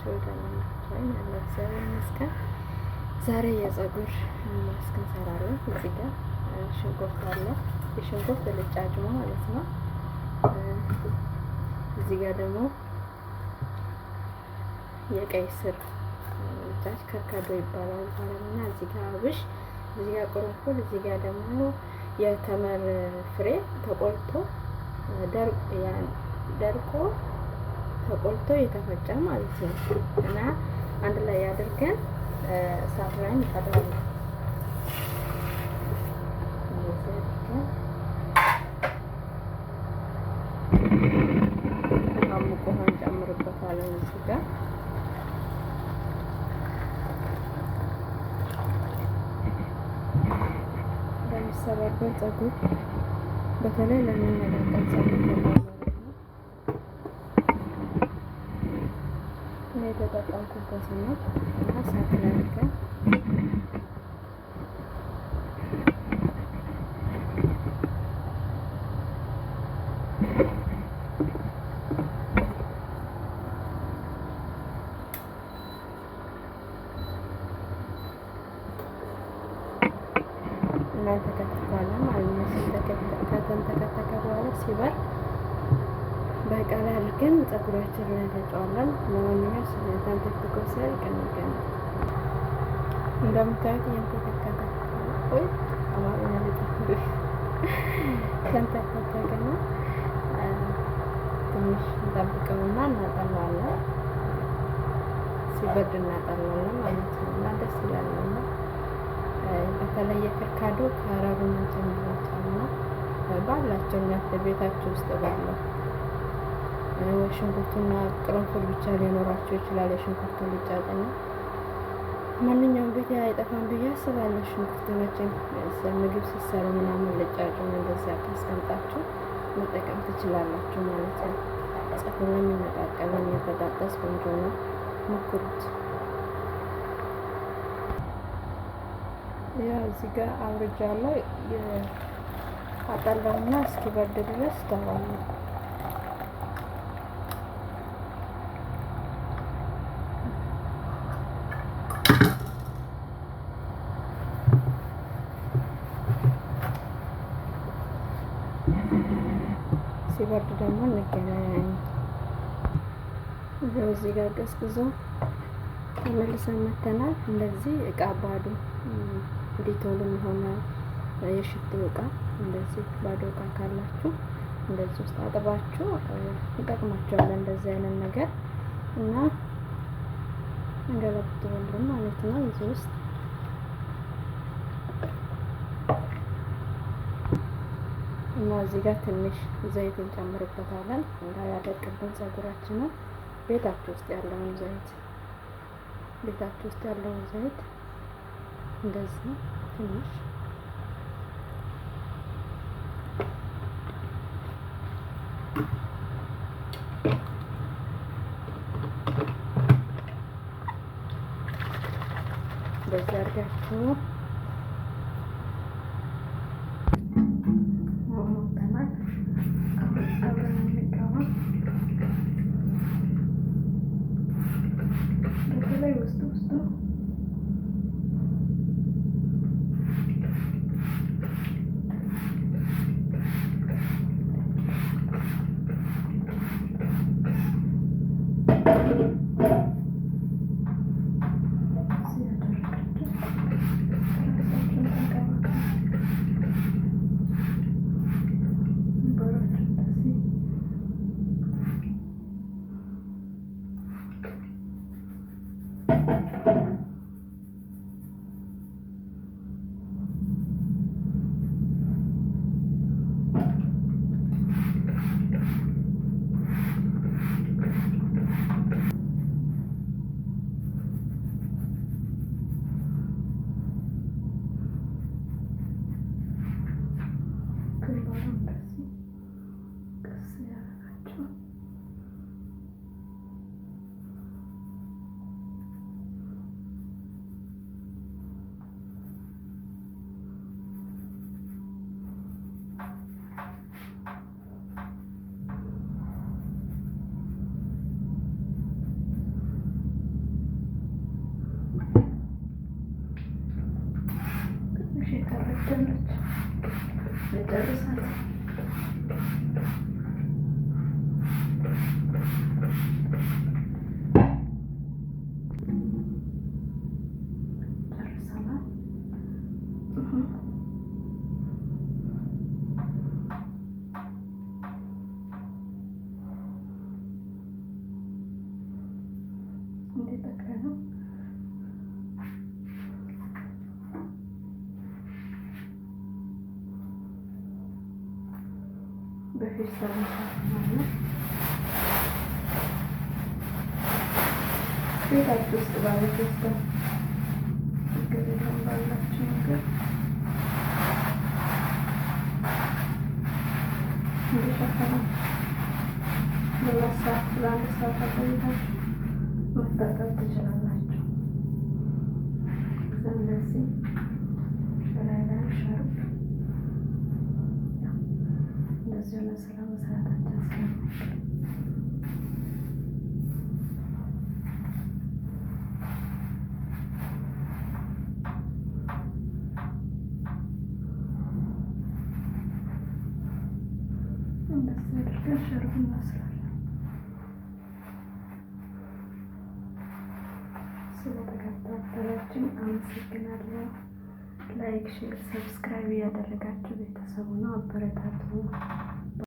ናችሁ? ደህና ናችሁ ወይ? ያለው እግዚአብሔር ይመስገን። ዛሬ የፀጉር ማስክ እንሰራለን። እዚህ ጋር ሽንኩርት አለ፣ የሽንኩርት ልጫጭ ማለት ነው። እዚህ ጋር ደግሞ የቀይ ስር ልጫጭ ከርከዶ ይባላል በአረብኛ። እዚህ ጋር አብሽ፣ እዚህ ጋር ቅርንፉድ፣ እዚህ ጋር ደግሞ የተመር ፍሬ ተቆልቶ ደርቆ ተቆልቶ የተፈጨ ማለት ነው። እና አንድ ላይ አድርገን እሳት ላይ እንጠብሳለን። እንደዚህ አድርገን ሙቅ ውሃ እንጨምርበታለን እዚህ ጋር። ለሚሰባበር ፀጉር፣ በተለይ ለሚነቃቀል ፀጉር በጣም ማለት ነው። እኔ የተጠቀምኩበት ነው። እና እሳት ላይ አድርገን እናንተከትከዋለን ማለት ነው። ከተንተከተከ በኋላ ሲበር በእቃ ላይ አድርገን ፀጉራችን ላይ እንረጨዋለን። ለማንኛውም ተንተክትኮ ሲያልቅ እንገናኝ። እንደምታዩት እየተንተከተከ፣ ወይ አማርኛ ልጠፍብሽ፣ ተንተከተከ ነው። ትንሽ እንጠብቀውና እናጠለዋለን። ሲበርድ እናጠለዋለን ማለት ነው። እና ደስ ይላል። እና በተለይ የክርካዶ ከረሩን እንጨምርበታል እና ባላቸው እናንተ ቤታችሁ ውስጥ ባለው ወይ ሽንኩርቱና ቅርንፉድ ብቻ ሊኖራቸው ይችላል። የሽንኩርቱ ልጫጭና ማንኛውም ቤት አይጠፋም ብዬ አስባለሁ። ሽንኩርት መቼም ምግብ ስትሰሩ ምናምን ልጫጩን እንደዚያ አስቀምጣችሁ መጠቀም ትችላላችሁ ማለት ነው። ፀጉር ለሚነቃቀል፣ ለሚበጣጠስ ቆንጆ ነው። ሞክሩት። ያው እዚህ ጋር አውርጃለሁ። አጠለውና እስኪበርድ ድረስ ተዋለሁ። ሲበርድ ደግሞ እንገናኝ። ይኸው እዚህ ጋር ቀዝቅዞ ተመልሰን መተናል። እንደዚህ እቃ ባዶ ዲቶልም ሆነ የሽቶ እቃ፣ እንደዚህ ባዶ እቃ ካላችሁ እንደዚህ ውስጥ አጥባችሁ ይጠቅማችኋል። እንደዚህ አይነት ነገር እና እንገለብጠዋለን ማለት ነው እዚህ ውስጥ። እና እዚህ ጋር ትንሽ ዘይት እንጨምርበታለን እንዳያደቅብን ፀጉራችንን። ቤታችሁ ውስጥ ያለውን ዘይት፣ ቤታችሁ ውስጥ ያለውን ዘይት እንደዚህ ትንሽ እንደዚህ አድርጋችሁ ሞተናል። አብረን እንቀባ። በተለይ ውስጥ ውስጡ። ጨርሳት። ጨርሰናል። እንዴት ነው? በፌስታል እንሸፍናለን። ቤታችሁ ውስጥ ባለ ፌስታል ችግር የለም፣ ባላችሁ ነገር እንደሸፈናችሁ ለ2 ሰዓት ለ1 ሰዓት አቆይታችሁ መታጠብ ትችላላችሁ። ከዛ እንደዚህ ላይ ላይ ሻርፕ እንደዚህ ሆነ ስራ መስራታችን ስለማይቀር እንደዚህ አድርገን ሻርፕ እናስራለን። ስለተከታተላችሁ አመሰግናለሁ። Like፣ share፣ subscribe እያደረጋችሁ ቤተሰቡ ነው አበረታቱ።